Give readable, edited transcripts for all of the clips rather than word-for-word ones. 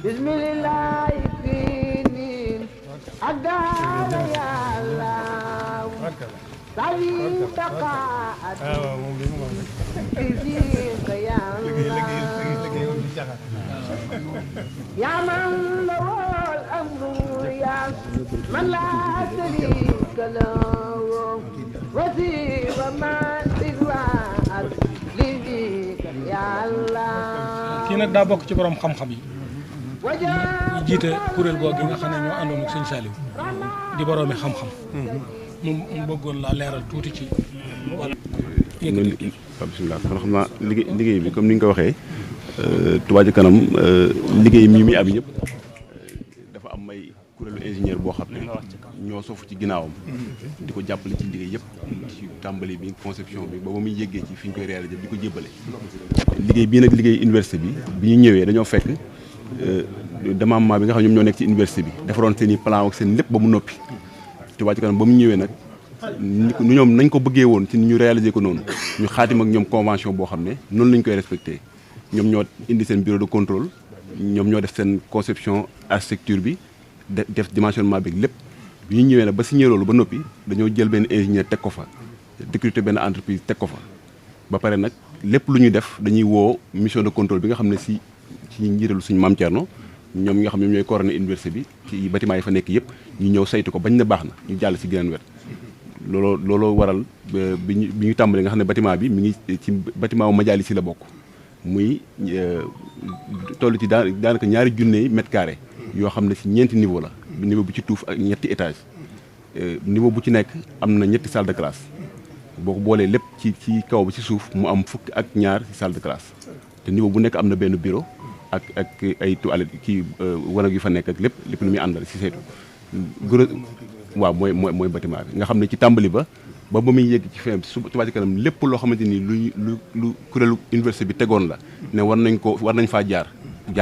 bismillah finin adana ya Allah sali taqaat fizika ya Allah ya man lawal amru ya man la sharika lahu wasifa ma tidwaat lizika ya Allah. kii nag daa bokk ci borom xam-xam yi ñu jiite kuréel googu nga xam ne ñoo àndoon ak sëñ Saliou di boroomi xam-xam. mu bëggoon laa leeral tuuti ci wàllu. bisimilah kon xam naa liggéey bi comme ni nga ko waxee Touba Ca Kanam liggéey mi am yëpp dafa am may kuréelu ingénieur boo xam ne ñoo sofu ci ginnaawam di ko jàppale ci liggéey yëpp ci tàmbali bi conception bi ba muy yéggee ci fi ñu koy réaliser di ko jébbale liggéey bii nag liggéey université bi ñu ñëwee dañoo fekk démembrement bi nga xam ne ñoom ñoo nekk ci université bi defaroon seen i plan ak seen lépp ba mu noppi Touba Ca Kanam ba mu ñëwee nag ñoom nañ ko bëggee woon ci ni ñu réaliser ko noonu ñu xaatim ak ñoom convention boo xam ne noonu lañ koy respecté ñoom ñoo indi seen bureau de contrôle ñoom ñoo def seen conception architecture bi def dimensionnement bi lépp bi ñu ñëwee nag ba signé loolu ba noppi dañoo jël benn ingénieur teg ko fa recruter benn entreprise teg ko fa ba pare nag lépp lu ñuy def dañuy woo mission de contrôle bi nga xam ne ci njiitalu suñu Maam Thierno ñoom ñi nga xam ne ñooy coordonné université bi ci bâtiment yi fa nekk yëpp ñu ñëw saytu ko bañ na baax na ñu jàll ci geneen wet looloo waral bi ñu tàmbalee nga xam ne bâtiment bi mi ngi ci bâtiment wu Majalis si la bokk muy toll ci daanaka ñaari junne mètres carrés yoo xam ne ci ñeenti niveau la niveau bu ci tuuf ak ñetti étage niveau bu ci nekk am na ñetti salle de classe boo ko boolee lépp ci kaw ba ci suuf mu am fukk ak ñaar ci salle de classe te niveau bu nekk am na benn bureau ak ay toilettes kii wanag yu fa nekk ak lépp lu muy àndal ci saytu waaw mooy bâtiment bi nga xam ne ci tàmbali ba muy yegg ci fin su Touba Ca Kanam lépp loo xamante ni lu kuréelu université bi tegoon la ne war nañ faa jaar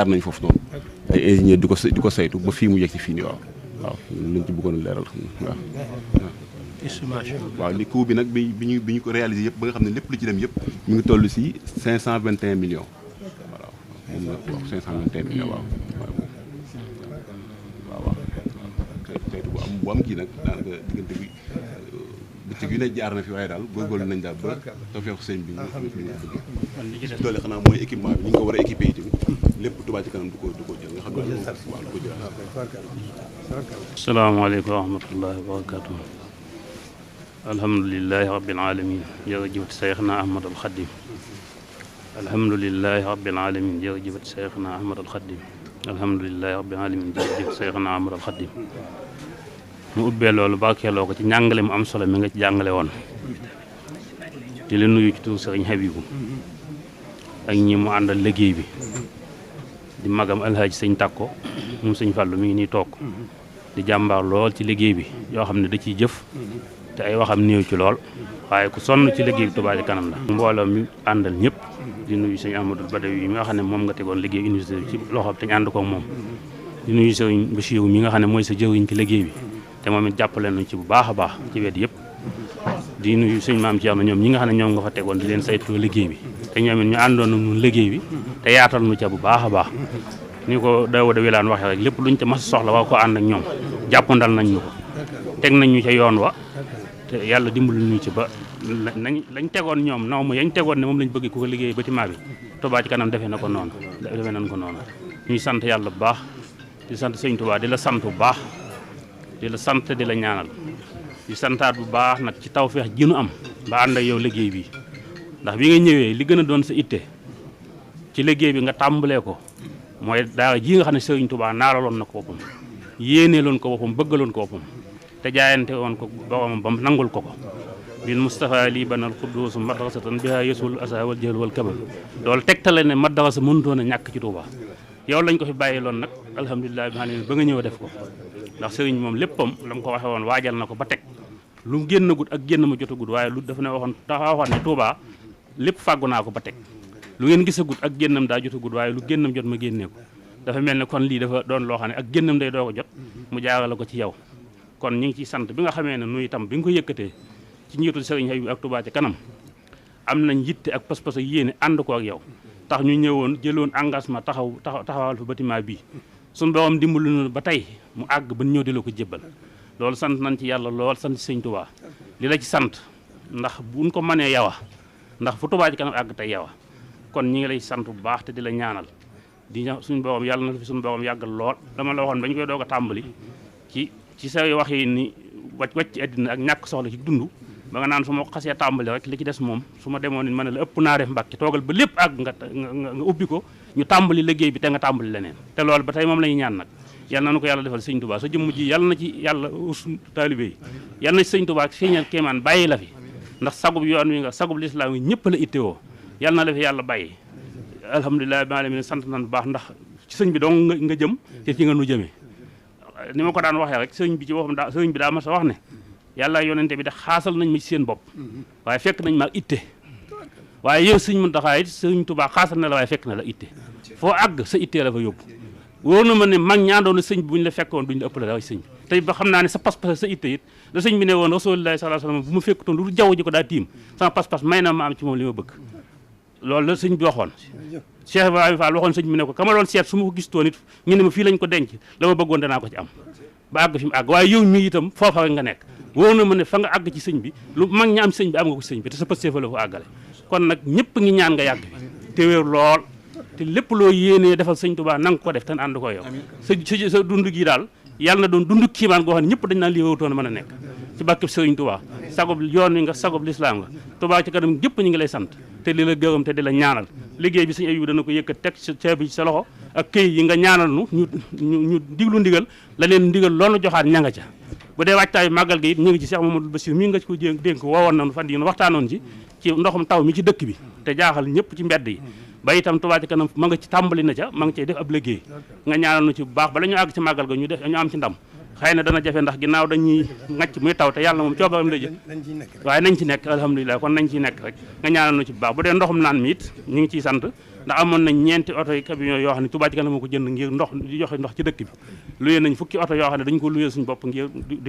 nañ foofu noonu ay ingénieur di ko saytu ba fii mu yegg ci fii nii waaw lañ ci bëggoon a leeral waaw li coût bi nag bi ñu ko réalisé yëpp ba nga xam ne lépp lu ci dem yëpp mu ngi toll ci 521 millions voilà moom la wax 521 millions waaw bu am kii nag daanaka diggante bi bëccëg yu ne jaar na fi waaye daal góorgóorlu nañ daal ba tawfeexu sëñ bi ñu doole xanaa mooy équipement bi ñu ngi ko war a équipé yi tamit lépp Touba Ca Kanam du ko jël nga xam ne waaw du ko jël. asalaamaaleykum wa rahmatullahi wa barakatuh alhamdulilahi rabbil alamin jërëjëf Seyxna Ahmad al Khadim alhamdulilahi rabbil alamin jërëjëf Seyxna Ahmad al Khadim alhamdulilahi rabbil alamin jërëjëf Seyxna Ahmad al Khadim mu ubbee loolu barkeeloo ko ci njàngale mu am solo mi nga ci jàngale woon di la nuyu ci tur Sëriñ Habibu ak ñi mu àndal liggéey bi di magam alhaaji sëñ Takko moom sëñ Fàllu mi ngi nii toog di jàmbaar lool ci liggéey bi yoo xam ne da ciy jëf te ay waxam néew ci lool waaye ku sonn ci liggéey bi Touba Ca Kanam la mbooloo mi àndal ñëpp di nuyu sëñ Ahmadul Badawi yi mi nga xam ne moom nga tegoon liggéey université bi ci loxoom te ñu ànd ko moom di nuyu sëñ Bachir mi nga xam ne mooy sa jëwriñ ci liggéey bi te moom it jàppale nañ ci bu baax a baax ci wet yëpp di nuyu sëñ Maam Thierno ñoom ñi nga xam ne ñoom nga fa tegoon di leen saytoo liggéey bi te ñoom it ñu àndoon na ñun liggéey bi te yaatal nu ca bu baax a baax ni ko Daouda Wilane waxee rek lépp luñ ca mas soxla war ko ànd ak ñoom jàppandal nañ ñu ko teg nañ ñu ca yoon wa te yàlla dimbali ñu ci ba lañ tegoon ñoom naw ma yañ tegoon ne moom lañ bëgg ku ko liggéey bâtiment bi Touba Ca Kanam defee nañ ko noonu ñuy sant yàlla bu baax di sant sëñ Touba di la sant bu baax di la sant di la ñaanal di santaat bu baax nag ci tawfeex ji nu am ba ànd ak yow liggéey bi ndax bi nga ñëwee li gën a doon sa itte ci liggéey bi nga tàmbalee ko mooy daara ji nga xam ne Sëriñ Touba naaraloon na ko boppam yéeneeloon ko boppam bëggaloon ko boppam te jaayante woon ko boromam ba nangul ko bil Mustafa lii banal xudduusu madrasatan biha yesul asa wal jël wal kabal loolu tegtale ne madrasa mënutoon a ñàkk ci Touba yow lañ ko fi bàyyi loon nag alhamdulilah bi xam ne ba nga ñëw def ko ndax sëriñ moom léppam la mu ko waxee woon waajal na ko ba teg lu mu génn gut ak génn ma jotagut waaye lu dafa ne waxoon ne Touba lépp fàggu naa ko ba teg lu ngeen gisagut ak génnam daa jotagut waaye lu génnam jot ma génnee ko dafa mel ne kon lii dafa doon loo xam ne ak génnam day doo ko jot mu jaarale ko ci yow kon ñu ngi ciy sant bi nga xamee ne nuy itam bi nga ko yëkkatee ci njiitu sëriñ Habib ak Touba Ca Kanam am nañ yitte ak pas-pas ak yéene ànd ko ak yow tax ñu ñëwoon jëloon engagement taxawal fa bâtiment bii suñu borom dimbalu na ba tey mu àgg ba ñëw di la ko jébbal loolu sant nañ ci yàlla lool sant ci sëñ Touba li la ci sant ndax buñ ko mënee yawa ndax fu Touba Ca Kanam àgg tey yawa kon ñi ngi lay sant bu baax te di la ñaanal di suñu borom yàlla na fi suñu borom yàggal lool dama la waxoon ba ñu koy doog a tàmbali ci say wax yi ni wàcc ci àddina ak ñàkk soxla ci dund ba nga naan su ma xasee tàmbali rek li ci des moom su ma demoon ni ma ne la ëpp naa def Mbàkke toogal ba lépp àgg nga ubbi ko ñu tàmbali liggéey bi te nga tàmbali leneen te loolu ba tey moom la ñuy ñaan nag yàlla na ko yàlla defal sëñ Touba sa jëmm ji yàlla na ci yàlla us taalibe yi yàlla na ci sëñ Touba feeñal kéemaan bàyyi la fi ndax sagub yoon wi nga sagub lislaam yi ñëpp la ittewoo yàlla na la fi yàlla bàyyi alhamdulilah bi alamin sant nañ bu baax ndax ci sëñ bi dong nga jëm te ci nga nu jëmee ni ma ko daan waxee rek sëñ bi ci boppam sëñ bi daa mas a wax ne yàlla yonente bi de xaasal nañ ma ci seen bopp waaye fekk nañ ma itte waaye yow sëñ Muntaxa it sëñ Touba xaasal na la waaye fekk na la itte foo àgg sa ittee la fa yóbbu wóor na ma ne mag ñaandoon na sëñ bi bu ñu la fekkoon duñu la ëppale dawa sëñ bi tey ba xam naa ne sa pas-pas sa itte it la sëñ bi ne woon Rasulullaahi sallallaahu alayhi wa sallam bu ma fekkutoon lu jaww ji ko daa tiim sama pas-pas may na ma am ci moom li ma bëgg loolu la sëñ bi waxoon Cheikh Ibrahima Fall waxoon sëñ bi ne ko kama doon seet su ma ko gis toon it ñu ne ma fii lañ ko denc la ma bëggoon danaa ko ci am ba àgg fi mu àgg waaye yow mii itam foofa rek nga nekk wóor na ma ne fa nga àgg ci sëñ bi lu mag ña am sëñ bi am nga ko sëñ bi te sa pëstee fa la fa àggale kon nag ñëpp ngi ñaan nga yàgg fi te wér lool te lépp loo yéenee defal sëñ Touba na nga ko def te ànd ko yow sa dund gi daal yàlla na doon dund kiimaan goo xam ne ñëpp dañ naan lii wawutoon a mën a nekk ci bàkkib sëñ Touba sagob yoon wi nga sagob lislaam nga Touba Ca Kanam ñëpp ñu ngi lay sant te di la gërëm te di la ñaanal liggéey bi sëñ Abibu dana ko yëkkat teg ceeb bi ci sa loxo ak këy yi nga ñaanal nu ñu diglu ndigal la leen ndigal loolu joxaat ña nga ca bu dee waajtaayu màggal gi it ñu ngi ci Cheikh Mamadou Bassir mi nga ko dénk woowoon nañu fan yi waxtaanoon ci ndoxum taw mi ci dëkk bi te jaaxal ñëpp ci mbedd yi ba itam Touba Ca Kanam ma nga ci tàmbali na ca ma nga cay def ab liggéey nga ñaanal nu ci bu baax bala ñu àgg ci màggal ga ñu am ci ndam xëy na dana jafe ndax ginnaaw dañuy ngacc muy taw te yàlla moom coobaram la jël waaye nañ ci nekk alhamdulilah kon nañ ci nekk rek nga ñaanal nu ci bu baax bu dee ndoxum naan mi it ñu ngi ciy sant ndax amoon nañ ñeenti oto yi camion yoo xam ne Touba Ca Kanam moo ko jënd ngir ndox di joxe ndox ci dëkk bi luyee nañ fukki oto yoo xam ne dañ ko luyee suñu bopp ngir di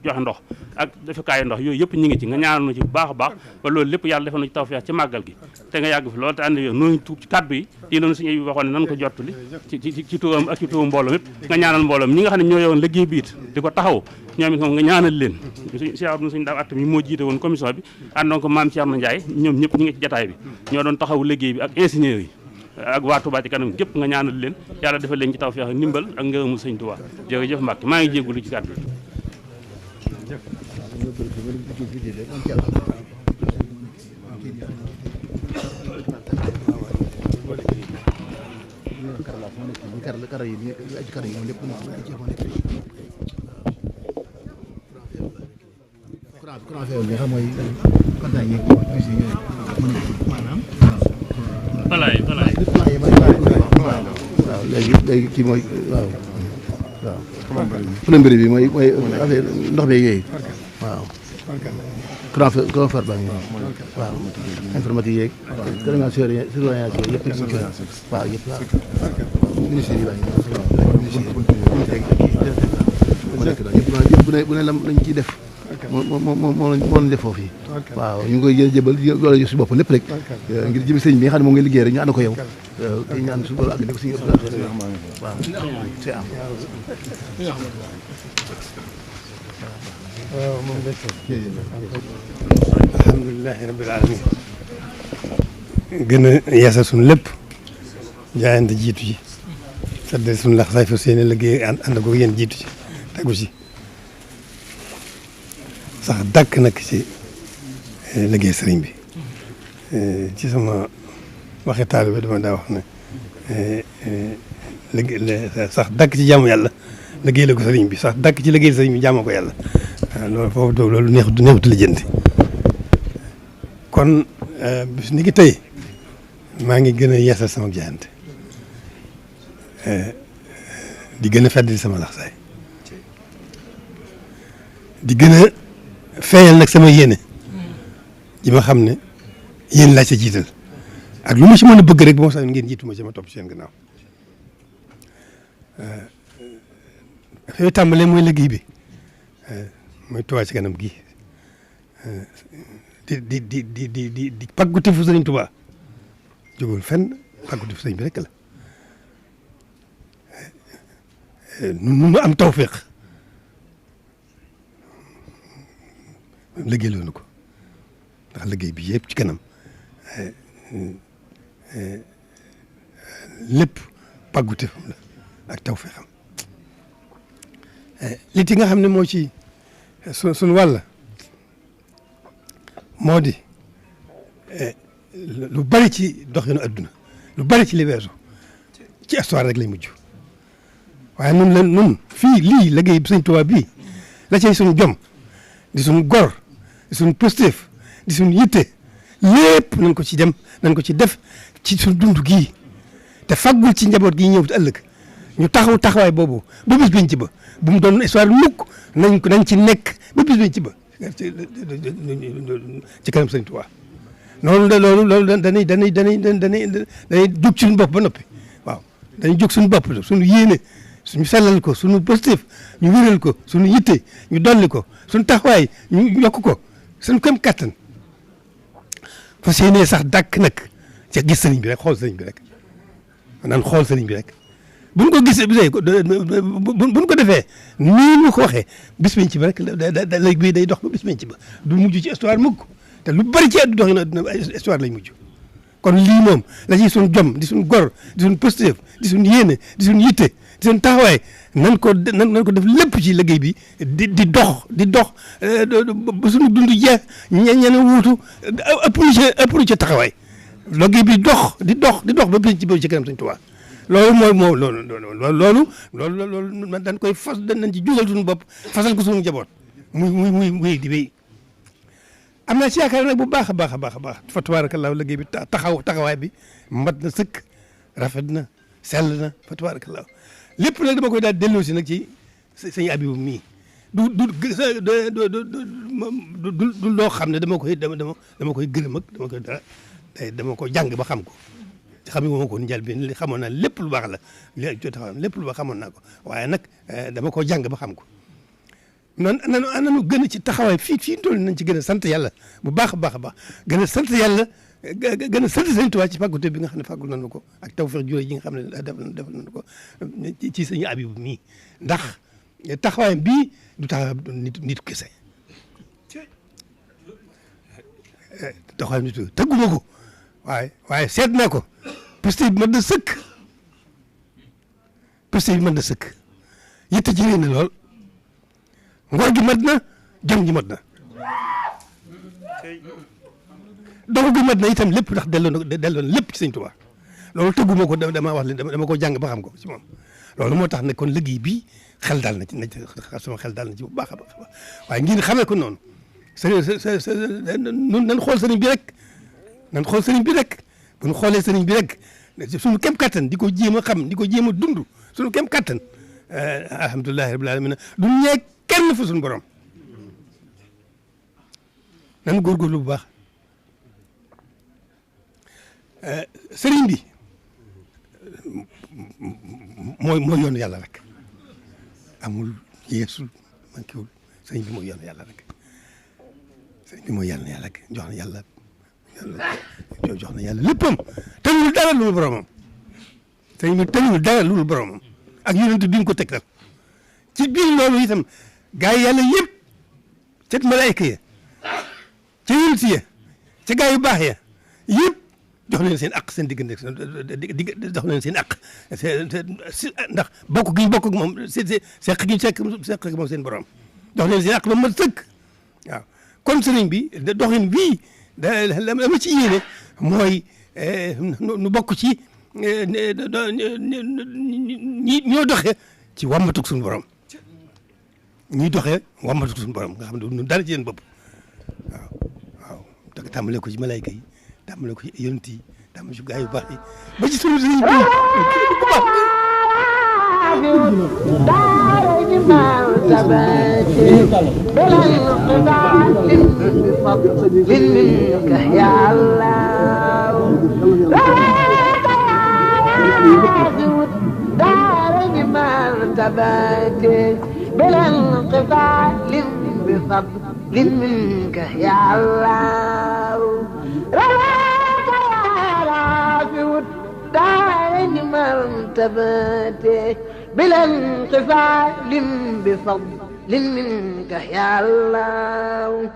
joxe ndox ak defukaayu ndox yooyu yëpp ñu ngi ci nga ñaanal nu ci bu baax a baax ba loolu lépp yàlla defal na ci tawfeex ci màggal gi te nga yàgg fi loolu te ànd noonu tuub ci kàddu yi yi loonu suñu bi waxoon ne nan ko jottali ci turam ak ci turam mbooloo mépp nga ñaanal mbooloo ñi nga xam ne ñoo yowoon liggéey bi it di ko taxaw ñoom it moom nga ñaanal leen suñu daaw att mi moo jiite woon commission bi àndoon ko maam Thierno Ndiaye ñoom ñëpp ñi ngi ci jataay bi ñoo doon taxaw liggéey bi ak ingénieur yi ak waa Touba Ca Kanam gépp nga ñaanal leen yàlla defal leen ci tawfeex ak ndimbal ak ngërëmul sëñ Touba jërëjëf Mbacke maa ngi jéggulu ci kàddu waaw léegi kii mooy waaw plomberie bi mooy affaire ndox mi yooyu waaw grand fer baa ngi waaw informatique yeeg surveillance yëpp waaw yëpp waaw ministère yi baa ngi bu ne lañ ciy def moo lañ def foofu yi waaw ñu ngi koy jëbal yoolu si bopp lépp rek ngir jëmi sëñ bi nga xam ne moom ngay liggéey rek ñu ànd ko yow te ñaan su boolu àgg ne ko suñu waaw c'est am moom alhamdulilahi rabbil alamin gën a yeesal suñu lépp jaayante jiitu ci sadde suñu lax say fa seeni liggéey ànd ko yéen jiitu ci tegu ci sax dàkk nag ci liggéey sëriñ bi ci sama waxi taalibe dama daa wax ne liggéey sax dàkk ci jaamu yàlla liggéey la ko sëriñ bi sax dàkk ci liggéey sëriñ bi jaamoo ko yàlla loolu foofu doo loolu neexutu lijjanti kon bis ni ki tey maa ngi gën a yeesal sama jaayante di gën a feddali sama laxsaay di gën a feeñal nag sama yéene ji ma xam ne yéen laa ca jiital ak lu ma ci mën a bëgg rek ba ma sax ngeen jiitu ma ci ma topp seen gannaaw dafay tàmbalee mooy liggéey bi mooy Touba Ca Kanam gi di pàggute fu Sëriñ Touba jógul fenn fàggu def sëñ bi rek la nu am tawféex liggéey loonu ko ndax liggéey bi yëpp ci kanam lépp pàggute fam la ak tawféexam li ti nga xam ne moo ci suñu wàll moo di lu bari ci doxinu adduna lu bari ci li weesu ci histoire rek lay mujj waaye nun fii lii liggéey bi Sëñ Tuubaa bii la cay suñu jom di suñu gor di suñu positif di suñu yitte lépp nañ ko ci dem nañ ko ci def ci suñu dund gii te faggul ci njaboot gii ñëw ëllëg ñu taxaw taxawaay boobu ba bis biñ ci ba bu mu doon histoire mukk nañ ci nekk ba bis biñ ci ba ci kanam Sëñ Tuubaa loolu dañuy jóg suñu bopp ba noppi waaw dañuy jóg suñu bopp suñu yéene suñu sellal ko suñu positif ñu wéral ko suñu yitte ñu dolli ko suñu taxawaay ñu yokk ko suñu kam kattan fas yéenee sax dàkk nag ci gis sëriñ bi rek xool sëriñ bi rek naan xool sëriñ bi rek buñ ko gisee buñ ko defee nii mu ko waxee bis bañ ci ba rek léegi bii day dox ba bis bañ ci ba du mujj ci histoire mukk te lu bari ci àddu dox na histoire lay mujj kon lii moom la ciy suñu jom di suñu gor di suñu positif di suñu yéene di suñu yitte di suñu taxawaay nan ko def lépp ci liggéey bi di dox ba suñu dund jeex ñeneen wuutu ëpp lu ci taxawaay liggéey bi di dox ba bis ci kanam Sëñ Tuubaa loolu man dañ koy fas dañ ci jugal suñu bopp fasal ko suñu njaboot muy di wéy am naa ci yaakaar nag bu baax a baax a baax fa tabaarakallaahu liggéey bi taxawaay bi mat na sëkk rafet na sell na fa tabaarakallaahu lépp nag dama koy daal delloo si nag ci sëñ Abibu mii du loo xam ne dama koy gërëm ak dama ko jàng ba xam ko xam nga ma ko njëlbéen li xamoon naa lépp lu baax la lépp lu baax xamoon naa ko waaye nag dama ko jàng ba xam ko nanu gën a ci taxawaay fii toll nañ ci gën a sant yàlla bu baax a baax a baax gën a sant yàlla gën a sant Sëñ Tuubaa ci fàggute bi nga xam ne fàggul nañu ko ak tawfeex jure yi nga xam ne defal nañu ko ci Sëñ Abibu mii ndax taxawaayam bii du taxawaay nit kese taxawaayam nit tëgguma ko waaye seet naa ko posté bi mën na sëkk yitte ci réy na lool ngor gi mat na jom gi mat na dox gi mat na itam lépp ndax delloo na lépp ci Sëñ Tuubaa loolu tëgguma ko dama wax leen dama ko jàng ba xam ko ci moom loolu moo tax ne kon liggéey bii xel daal na ci sama xel daal na ci bu baax a baax waaye ngeen xamee ko noonu nun nan xool sëriñ bi rek bu ñu xoolee sëriñ bi rek suñu kem kattan di ko jéem a xam di ko jéem a dund suñu kem kattan alhamdulilahi rabbil alamin du ñee kenn fa suñu borom nan góorgóorlu bu baax sëriñ bi mooy yoonu yàlla rek amul yeesul manquéwul sëriñ bi mooy yoonu yàlla rek sëriñ bi mooy yoonu yàlla rek jox na yàlla léppam tënul dara lu boromam sëriñ bi tënul dara lu boromam ak yonent bi ñu ko tegtal ci biir loolu itam gaa yi yàlla yëpp ca malaayka ya ca yonent ya ca gaa yu baax ya yëpp jox leen seen aq seen diggante jox leen seen aq ndax bokk gi ñu bokk ak moom seq gi ñu seq ak moom seen borom jox leen seen aq ba mat sëkk waaw kon sëriñ bi doxin bii la ma ci yéene mooy nu bokk ci ñoo doxee ci wàmmatug suñu borom ñuy doxee wàmmatug suñu borom nga xam ne ñun dara ci yéen bopp waaw tàmbale ko ci malayka yi tàmbale ko ci yonent yi tàmbale ci gaa yu baax yi ba ci sunu sëriñ bi بلا انقطاع بفضل منك يا الله رواك يا رافع مرتبته بلا انقفال بفضل منك يا الله